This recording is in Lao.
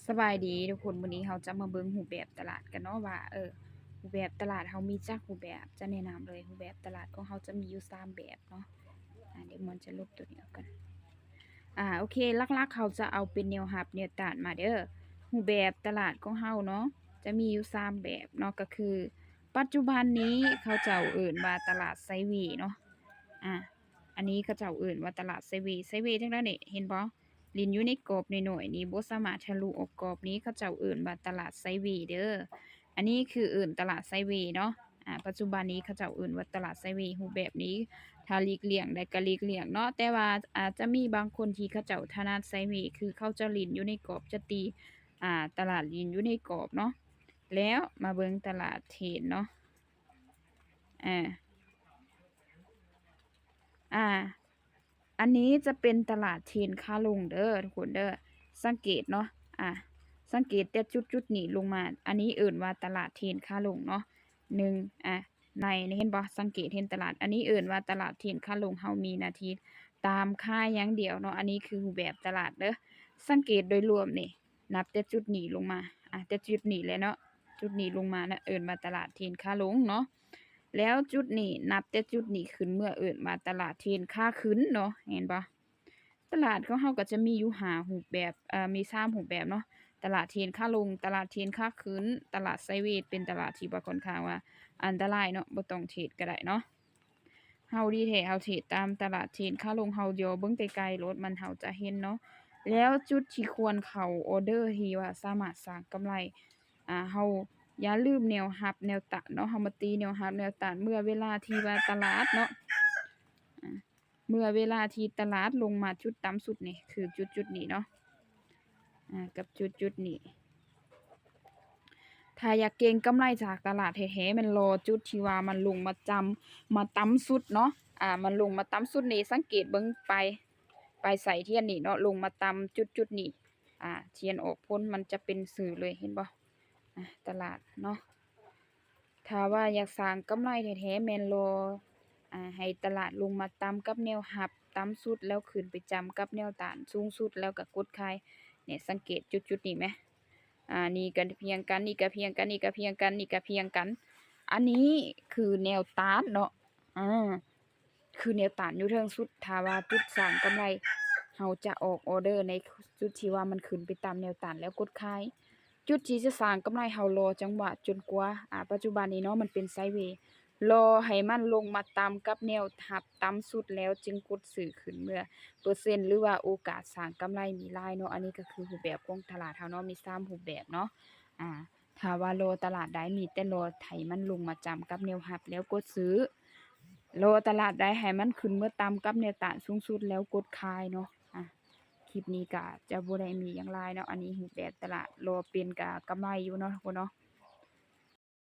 ສະບາຍດີທຸກຄົນ, ມື້ນີ້ເຮົາຈະມາເບິ່ງຮູບແບບຕະຫຼາດກັນເນາະ ວ່າ ເອີ ຮູບແບບຕະຫຼາດເຮົາມີຈັກຮູບແບບ. ຈະແນະນຳເລີຍ, ຮູບແບບຕະຫຼາດຂອງເຮົາຈະມີຢູ່ສາມແບບເນາະ. ອາ ດຽວມັນຈະລົບຕົວນີ້ອອກກ່ອນ. ອາ ໂອເຄ, ຫຼັກໆເຮົາຈະເອົາເປັນແນວຮັບແນວຕ້ານມາເດີ. ຮູບແບບຕະຫຼາດຂອງເຮົາເນາະ ຈະມີຢູ່ສາມແບບເນາະ, ກໍຄືປັດຈຸບັນນີ້ເຂົາເຈົ້າເອີ້ນວ່າຕະຫຼາດໄຊເວເນາະ. ອາ ອັນນີ້ເຂົາເຈົ້າເອີ້ນວ່າຕະຫຼາດໄຊເວ. ໄຊເວຈັ່ງໃດນີ້ ເຫັນບໍ່? ຫຼິ້ນຢູ່ໃນກອບນ້ອຍໆນີ້ ບໍ່ສາມາດທະລຸອອກກອບນີ້, ເຂົາເຈົ້າເອີ້ນວ່າຕະຫຼາດໄຊເວເດີ. ອັນນີ້ຄືເອີ້ນຕະຫຼາດໄຊເວເນາະ. ອາ ປັດຈຸບັນນີ້ເຂົາເຈົ້າເອີ້ນວ່າຕະຫຼາດໄຊເວ. ຮູບແບບນີ້ ຖ້າຫຼີກລ່ຽງໄດ້ກໍຫຼີກລ່ຽງເນາະ, ແຕ່ວ່າອາດຈະມີບາງຄົນທີ່ເຂົາເຈົ້າຖະໜັດໄຊເວ ຄືເຂົາຈະຫຼິ້ນຢູ່ໃນກອບ, ຈະຕີ ອາ ຕະຫຼາດຫຼິ້ນຢູ່ໃນກອບເນາະ. ແລ້ວມາເບິ່ງຕະຫຼາດເທຣນເນາະ. ອາ ອາ ອັນນີ້ຈະເປັນຕະຫຼາດເທຣນຂາລົງເດີທຸກຄົນເດີ. ສັງເກດເນາະ ອາ ສັງເກດແຕ່ຈຸດໆນີ້ລົງມາ, ອັນນີ້ເອີ້ນວ່າຕະຫຼາດເທຣນຂາລົງເນາະ. ໜຶ່ງ ອາ ໃນນີ້ເຫັນບໍ່? ສັງເກດເຫັນຕະຫຼາດ, ອັນນີ້ເອີ້ນວ່າຕະຫຼາດເທຣນຂາລົງ. ເຮົາມີໜ້າທີ່ຕາມຂາຢ່າງດຽວເນາະ. ອັນນີ້ຄືຮູບແບບຕະຫຼາດເດີ. ສັງເກດໂດຍລວມນີ້ ນັບແຕ່ຈຸດນີ້ລົງມາ ອາ ແຕ່ຈຸດນີ້ແຫຼະເນາະ, ຈຸດນີ້ລົງມານະ ເອີ້ນວ່າຕະຫຼາດເທຣນຂາລົງເນາະ. ແລ້ວຈຸດນີ້ ນັບແຕ່ຈຸດນີ້ຂຶ້ນເມືອ ເອີ້ນວ່າຕະຫຼາດເທຣນຂາຂຶ້ນເນາະ. ເຫັນບໍ່? ຕະຫຼາດຂອງເຮົາກໍຈະມີຢູ່ຫ້າຮູບແບບ ເອີ ມີສາມຮູບແບບເນາະ, ຕະຫຼາດເທຣນຂາລົງ, ຕະຫຼາດເທຣນຂາຂຶ້ນ, ຕະຫຼາດໄຊເວ ເປັນຕະຫຼາດທີ່ວ່າຂ້ອນຂ້າງວ່າອັນຕະລາຍເນາະ, ບໍ່ຕ້ອງເທຣດກໍໄດ້ເນາະ. ເຮົາດີແທ້ ເຮົາເທຣດຕາມຕະຫຼາດເທຣນຂາລົງ, ເຮົາຢໍເບິ່ງໄກໆໂລດ ມັນ ເຮົາຈະເຫັນເນາະ. ແລ້ວຈຸດທີ່ຄວນເຂົ້າອໍເດີ ທີ່ວ່າສາມາດສ້າງກຳໄລ ອາ ເຮົາຢ່າລືມແນວຮັບແນວຕ້ານເນາະ, ເຮົາມາຕີແນວຮັບແນວຕ້ານເມື່ອເວລາທີ່ວ່າຕະຫຼາດເນາະ ອາ ເມື່ອເວລາທີ່ຕະຫຼາດລົງມາຈຸດຕ່ຳສຸດນີ້ ຄືຈຸດໆນີ້ເນາະ ອາ ກັບຈຸດໆນີ້. ຖ້າຢາກເກັງກຳໄລຈາກຕະຫຼາດແທ້ໆ ແມ່ນລໍຈຸດທີ່ວ່າມັນລົງມາຈຳ ມາຕ່ຳສຸດເນາະ ອາ ມັນລົງມາຕ່ຳສຸດນີ້. ສັງເກດເບິ່ງປາຍ ປາຍສາຍທຽນນີ້ເນາະ ລົງມາຕ່ຳຈຸດໆນີ້ ອາ ທຽນອອກພົ້ນ ມັນຈະເປັນຊື່ເລີຍ ເຫັນບໍ່? ອາ ຕະຫຼາດເນາະ. ຖ້າວ່າຢາກສ້າງກຳໄລແທ້ໆ ແມ່ນລໍ ອາ ໃຫ້ຕະຫຼາດລົງມາຕ່ຳກັບແນວຮັບຕ່ຳສຸດ ແລ້ວຂຶ້ນໄປຈຳກັບແນວຕ້ານສູງສຸດ ແລ້ວກໍກົດຂາຍ. ນີ້ ສັງເກດຈຸດໆນີ້ແມ? ອາ ນີ້ກໍພຽງກັນ, ນີ້ກໍພຽງກັນ, ນີ້ກໍພຽງກັນ, ນີ້ກໍພຽງກັນ. ອັນນີ້ຄືແນວຕ້ານເນາະ ອາ ຄືແນວຕ້ານຢູ່ເທິງສຸດ. ຖ້າວ່າຈຸດສ້າງກຳໄລ ເຮົາຈະອອກອໍເດີໃນຈຸດທີ່ວ່າມັນຂຶ້ນໄປຕາມແນວຕ້ານແລ້ວກົດຂາຍ. ຈຸດທີ່ຈະສ້າງກຳໄລ ເຮົາລໍຈັງຫວະຈົນກວ່າ ອາ ປັດຈຸບັນນີ້ເນາະ ມັນເປັນໄຊເວ, ລໍໃຫ້ມັນລົງມາຕ່ຳກັບແນວຮັບຕ່ຳສຸດ ແລ້ວຈຶ່ງກົດຊື້ຂຶ້ນເມືອ. ເປີເຊັນ ຫຼືວ່າໂອກາດສ້າງກຳໄລມີຫຼາຍເນາະ. ອັນນີ້ກໍຄືຮູບແບບຂອງຕະຫຼາດເຮົາເນາະ ມີສາມຮູບແບບເນາະ ອາ ຖ້າວ່າລໍຕະຫຼາດໃດ ມີແຕ່ລໍໃຫ້ມັນລົງມາຈຳກັບແນວຮັບແລ້ວກົດຊື້, ລໍຕະຫຼາດໃດໃຫ້ມັນຂຶ້ນເມືອຕ່ຳກັບແນວຕ້ານສູງສຸດແລ້ວກົດຂາຍເນາະ. ອາ ຄລິບນີ້ກະຈະບໍ່ໄດ້ມີຫຍັງຫຼາຍເນາະ, ອັນນີ້ຮູບແບບຕະຫຼາດ ລໍເປັນກະກຳໄລຢູ່ເນາະທຸກຄົນເນາະ.